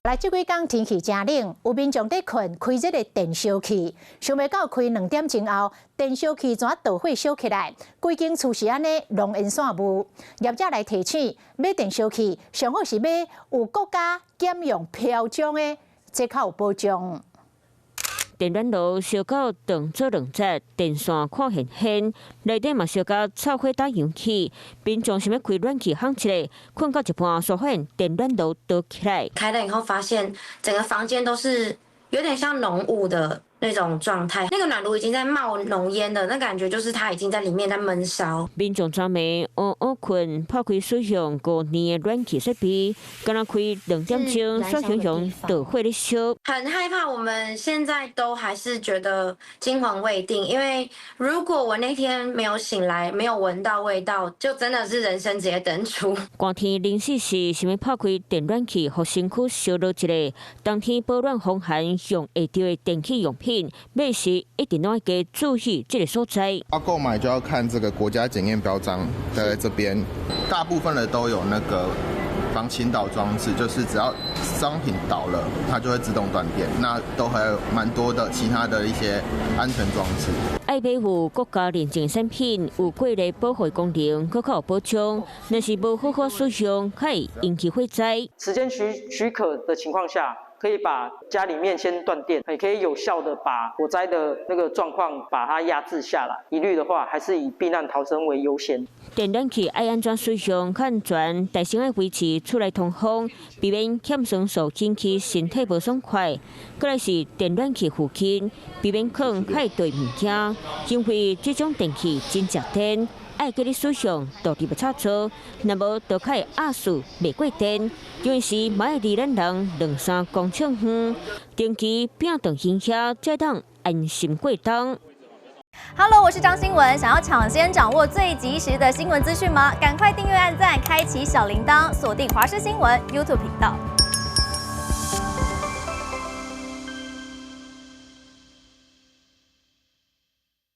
來，這幾工天氣誠冷，有民眾佇睏開這个電燒器，想袂到開2點鐘後，電燒器怎著火燒起來，規間厝是按呢濃煙散霧。業者來提醒，買電燒器上好是買有國家檢驗標章的，這較有保障。電暖爐燒到當做兩節，電線看現現，內底嘛燒甲臭火焦油去。民眾想欲開暖氣烘一下，睏到一半，煞發現電暖爐著起來。開燈以後發現整個房間都是有點像濃霧的那種狀態，那個暖爐已經在冒濃煙了，那感覺就是它已經在裡面在悶燒。民眾昨暝烏烏睏，拍開使用5年的暖氣設備，敢若開2點鐘，煞雄雄著火咧燒。很害怕，我們現在都還是覺得驚魂未定，因為如果我那天沒有醒來，沒有聞到味道，就真的是人生直接登出。寒天零四時，想欲拍開電暖氣，予身軀燒熱一下。冬天保暖防寒用會著的電器用品，買時一定攏愛加注意這个所在。要購買就要看這個國家檢驗標章，在這邊，大部分的都有那個防傾倒裝置，就是只要商品倒了，它就會自動斷電。那都還有蠻多的其他的一些安全裝置。愛買有國家認證產品，有過濾保護功能，閣較有保障。若是無好好使用，較會引起火災。時間許可的情況下，可以把家裡面先斷電，也可以有效的把火災的那個狀況把它壓制下來。一律的話，還是以避難逃生為優先。電暖器愛按怎使用較安全，但是愛維持厝內通風，避免欠酸素引起身體無爽快。閣來是電暖器附近，避免囥較會著物件，因為這種電器真食電。愛記得使用獨立的插座，若無就較會壓死袂過電。有陣時嘛會離咱人兩三公尺遠，定期摒斷煙遐，才當安心過冬。 Hello，我是張新文。想要搶先掌握最及時的新聞資訊嗎？趕快訂閱、按讚、開啟小鈴鐺，鎖定華視新聞 YouTube 頻道。